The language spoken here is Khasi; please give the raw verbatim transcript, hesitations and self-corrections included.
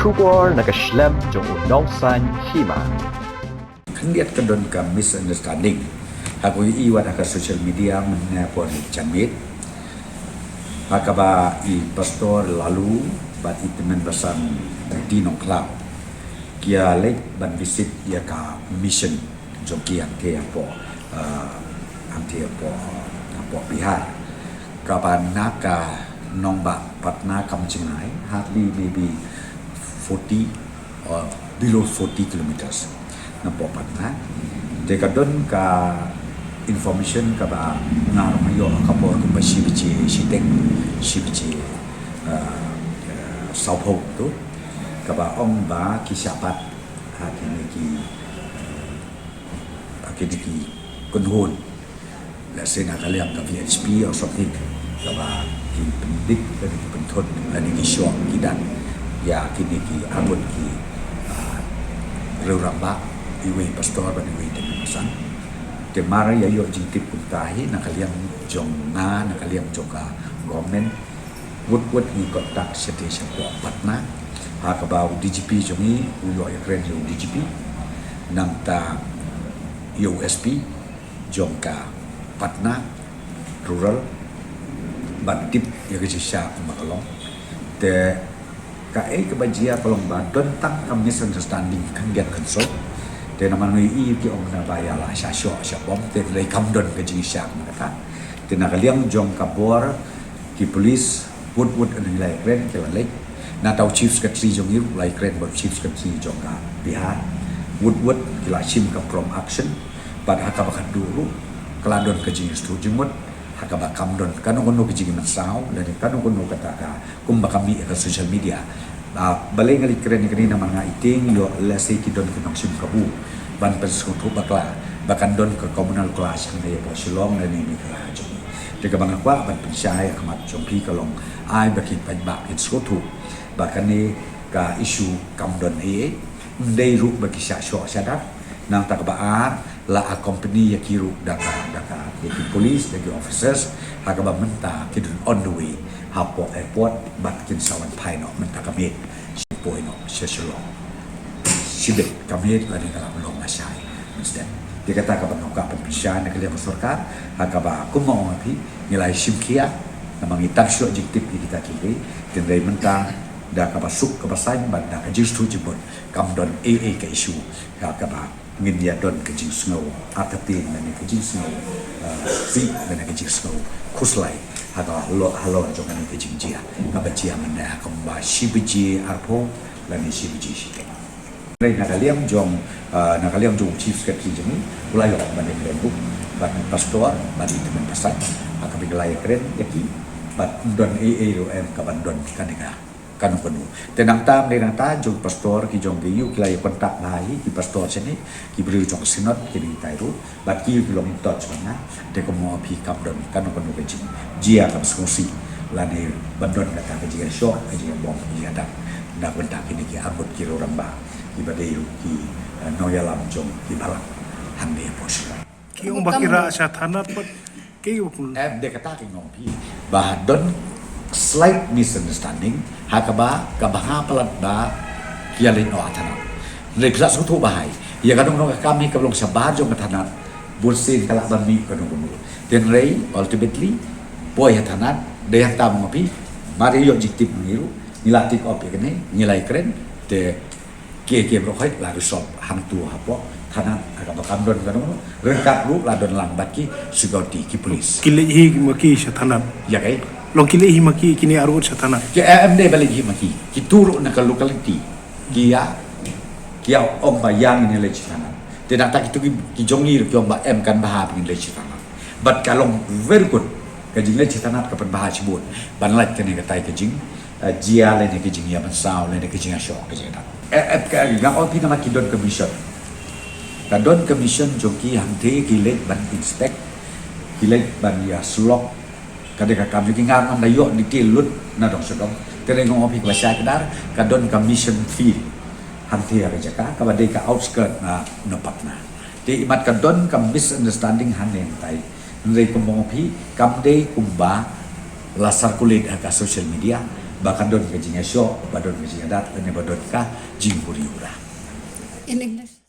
Khubor na ka shlem jong u nongsaiñ hima. Khyndiat ka don ka misunderstanding ha ko i wat ha ka social media mynne por ni janmiet. Ha kaba i pastor Lalu bad i tymmen basan Ti Nongkhlaw ki ïa leit ban visit ïa ka mission jong ki hangtei hapoh, ah, hangtei hapoh, hapoh Bihar. Kaba na ka nongbah Patna kam jingngai, hardly maybe forty or below forty kilometers napoh Patna. Te ka don ka information kaba nga ruh nga ïoh ha ka por kumba shi baje shiteng, shi baje, ah, ah, sawphew tu. Kaba ong ba ki shah bat ha kine ki, ha kine ki kynhun. Lehse na ka liang ka V H P or something. Kaba ki pyndik lane ki pynthut lane ki shoh ki dak ïa kine ki arngut ki, ah, riewrangbah, iwei i pastor bad iwei i tymmen basan. Te mar ïa ïoh jingtip kumta hi na ka liang jong nga, na ka liang jong ka government, wut wut ngi contact shatei shapoh Patna. Ha kaba u D G P jong ngi u ïoh ïakren ïa u D G P. Nangta ïa u S P jong ka Patna Rural ban tip ïa ka jingshisha kumba ka long. Te kaei kaba jia ka long ba don tang ka misunderstanding khyndiat khynsaw. Te namar ngi i ki ong na ba ïa la shah shoh shah bom, te hynrei kam don ka jingshisha kumba kata. Te na ka liang jong ka bor ki police, wut wut ngi la ïakren, ki la leit. Nangta u Chief Secretary jong ngi ruh la ïakren bad u Chief Secretary jong ka Bihar. Wut wut ki la shim ka prompt action. Bad ha kaba khatduh ruh ka la don ka jingïasngewthuh jingmut ha kaba kam don kano kano ka jingmynsaw lane kano kano kata ka kumba ka mih ha ka social media. Ah, balei nga leit kren ïa kane namar nga i tieng ïoh lehse ki don ki nongshim kabu ban pynsngewthuh bakla ba kan don ka communal clash hangne hapoh Shillong lane Meghalaya jong ngi. Te kaba nga kwah ban pynshai ha khmat jong phi ka long ai ba ki paidbah kin sngewthuh ba kane ka issue kam don ei ei, ym dei ruh ba ki shah shoh shah dak. Nangta kaba ar, la accompany ïa ki ruh da ka, da ka, da ki police, da ki officers, ha kaba mynta ki don on the way hapoh airport bad kin sa wan phai noh mynta ka miet, shipoi noh sha Shillong. Shibit ka miet lane ka la long lashai mynstep. Te kata kaba nga kwah ban pynshai na ka liang ka sorkar, ha kaba kumba ong phi, ngi la ïashim khia namar ngi tang shu jingtip ïa kita kiwei. Hynrei mynta da kaba suk kaba saiñ bad da ka jingsngewthuh jingmut kam don ei ei ka issue ha kaba ngin ïa don ka jingsngew artatien lane ka jingsngew, eh, sih lane ka jingsngew khuslai ha ka halor, halor jong kane ka jingjia kaba jia mynne ha kumba shi baje arphew lane shi baje shiteng. Hynrei na ka liang jong, eh, na ka liang jong u Chief Secretary jong ngi u la ïoh ban ïakren ruh bad pastor bad i tymmen basan ha kaba ki la ïakren ïa ki bad ym don ei ei ruh em kaban don kane ka kano kano. Te nangta, ym dei nangta, jong pastor ki jong ki ïoh ki la ïa contact bha hi ki pastor shane, ki briew jong ka synod ki dei tai ruh bad ki ïoh ki long in touch bad nga. Te kumba ong phi kam don kano kano ka jingjia kaba sngewsih lane ban don kata ka jingïashoh, ka jingïabom, ka jingïadap na ka bynta kine ki arngut ki riewrangbah kiba dei ruh ki, eh, nongïalam jong ki balang hangne hapoh Shillong. Ki ong ba ki rah sha thanat pat ki ong. Em, de kata ki ong phi ba don slight misunderstanding ha kaba, kaba ha palat ba ki ïa leit noh ha thanat. Hynrei phi la sngewthuh ba hai ïa ka dong dong ka kam hi ka long shabar jong ka thanat. Bun sien ka lah ban mih ka dong dong. Hynrei ultimately poi ha thanat, de hangta ma phi, mar ïoh jingtip ngi ruh ngi la take up ïa kane, ngi la ïakren. Te Ki, ki briew hoi la resolve hangtu hapoh thanat ha kaba kam don kano kano. Ryngkat ruh la don lang bad ki security, ki police. Ki leit hi ma ki sha thanat. Ïa kaei? Long ki leit hi ma ki kine arngut sha thanat. Ki, eh, em, ne ba leit hi ma ki. Kitu ruh na ka locality ki ïa, ki ïa ong ba ïa ngin leit sha thanat. Te nangta kitu ki, ki jong ngi ruh ki ong ba em, kan bha ba ngin leit sha thanat. Bad ka long very good. Ka jingleit sha thanat ka pynbha shibun ban lait kane katai ka jing, eh, jia lane ka jingïamynsaw lane ka jingïashoh ka jingïadap. Eh, eh, ka, nga ong phi namar ki don ka mission. Ka don ka mission jong ki hangtei, ki leit ban inspect, ki leit ban ïasyllok. Ka dei ka kam jong ki, nga ngam da ïoh detail lut na dong sha dong. Te dei nga ong phi kaba shai kdar, ka don ka mission field hangtei ha ka jaka kaba dei ka outskirt na, na Patna. Te imat ka don ka misunderstanding hangne hangtai. Hynrei kumba ong phi, kam dei kumba la circulate ha ka social media ba kan don ka jingïashoh, ba don ka jingïadat, lane ba don ka jingbuhrieh. In English.